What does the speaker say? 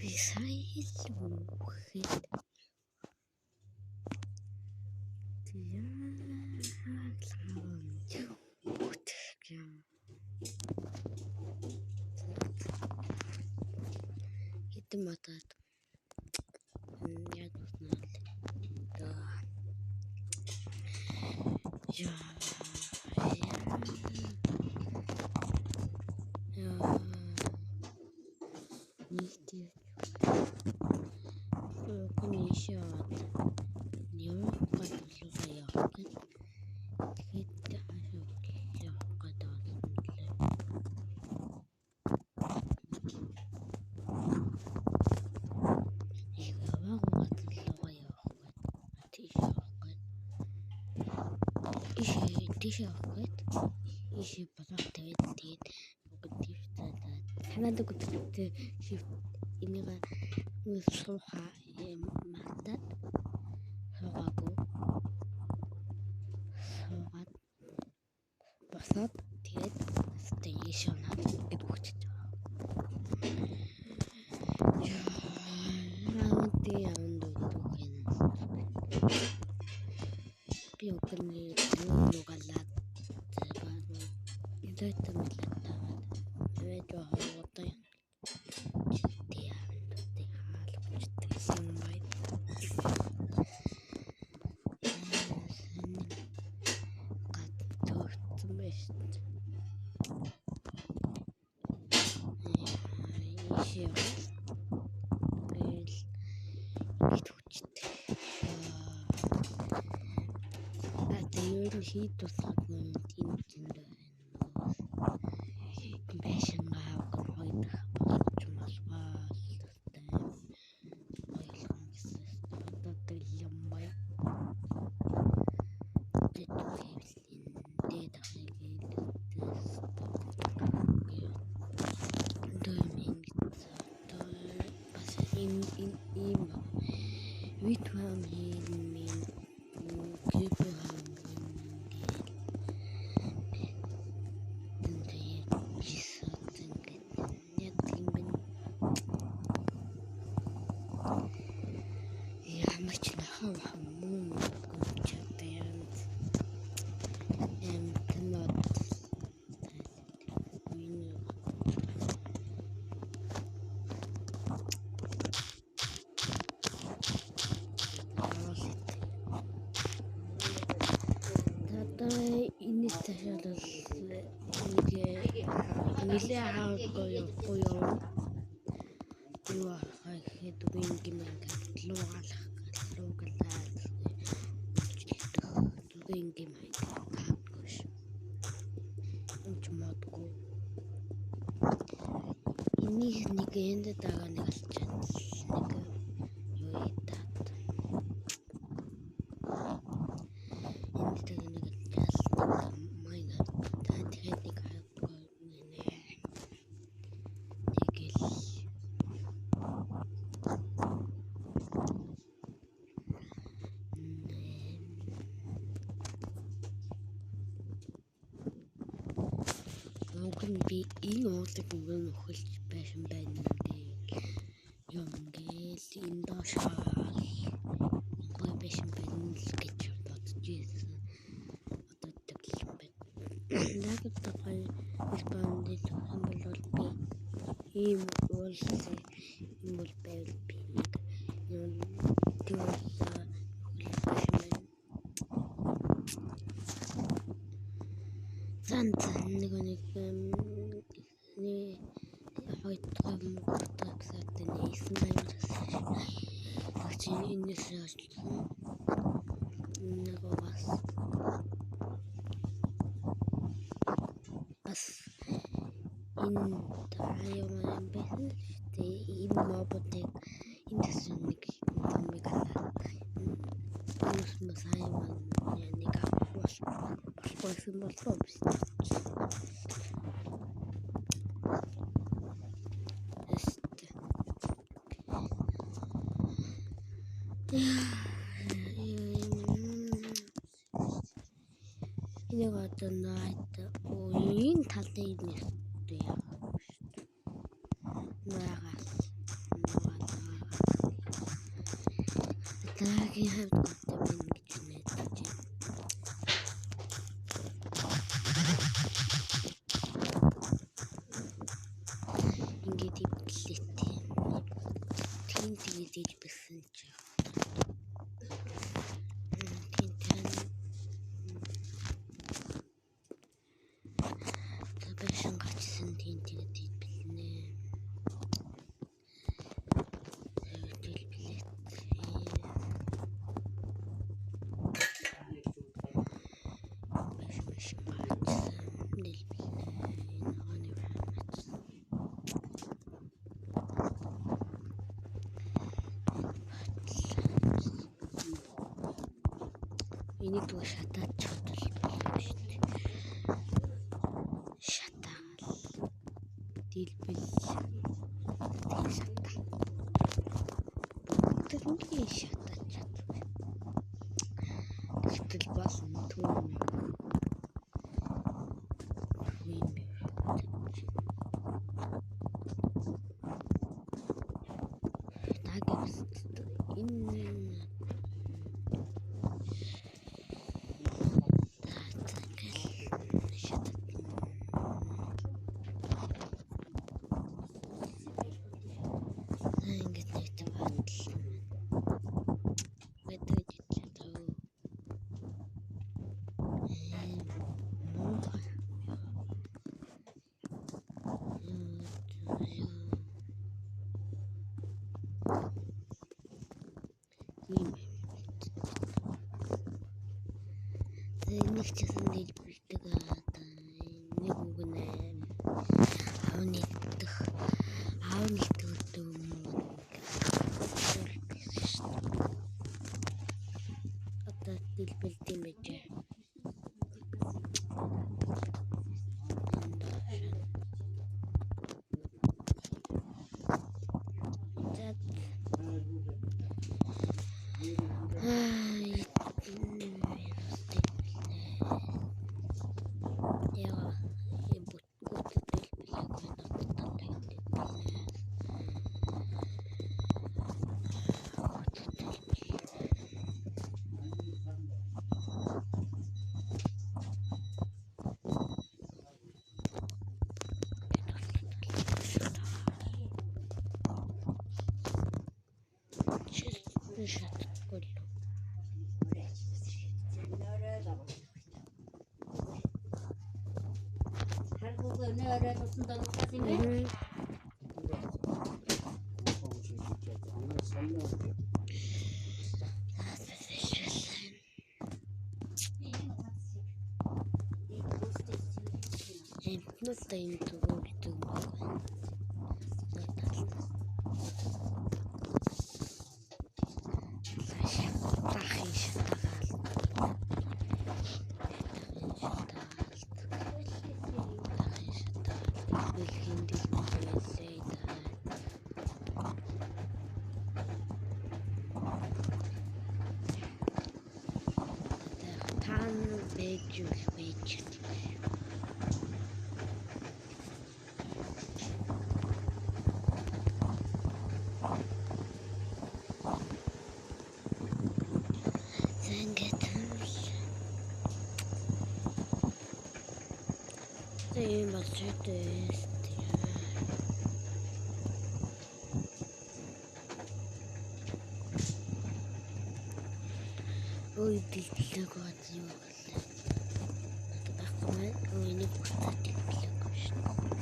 Би сая л үхэхэд хэдэн бодоод яг тийшээ явах гээд ийшээ блок тавиад тэгээд бүгд тийш танаад өгдөг shift энийг сууха мартаад суугаагүй суугаад босоод тэгээд ийшээ унаад ингээд үхчихэж байгаа. Би үгний юугалаад Хийд тусгад энэ зөндөө байна. Байшингаа хоёр дахь болгож малгай ойлгон гэсэн боддог юм байна. Энийг нэг энд дагаа нэг алчаад нэг юу ядаад энд дагаа нэг алчаад майн та тэгээд нэг хавгүй нэ нэг л Уг нь би энэ уулыг өмнө өхөлж байсан байна юм гээл энэ доошоо гоё байсан байна л гэж бодож ирсэн. Одоо юм байна. Дагд гоё испанд юм бол би ийм уул юм бол байвал би нэг юм тэгвэл өхөлж байсан байна. Зан нэг нэг хоёр дахь гурав дахь эпизод нээсэн аймар чи энэс ажилласан нэг бас бас энэ аюу юм байсан л шүү дээ. Энэ мобуудыг энэ гэсэн нэг зомбиг алаад энэ сайн нэг авах болохгүйсэн болов уу? Энийг одоо найт энэ талын нэртэй яагаад шүү дээ. Наагаад дараагийн хавьд гот байна гэж найдаж байна. Ингээд ивдлээ. Тийм тэгээд илбэсэн чи. Тийм тань. Байшин гарчсан тийм тэгээд илбэлнэ. Илбэлээ. Байшин гарчсан илбэлнэ. Энэ хааны энийг дүү шатаад чадвал болов шүү дээ. Шатаал. Дэлбэл. Тийм шатаа. Бүгд шатаад чадвал. Тэгтэл болно түн. Юм бэ. Энэ ингээд нэг батал байдаг чадав. Нэг ч гэсэн дэлбэлдэг нэг үг нэ. Аав нэгдэх аав нэгдэх юм шүү дээ. Одоо дэлбэлд юм байж. Шатахгүй л. Эмтнүүд энэ зүгээр гэдэг юм байна. Байж ингээд ийм болж дээ. Ой дэлбэлэг бод юу гэлээ. Надад байхгүй мэн. Ой энийг буцаад дэлбэлээгүй шүү.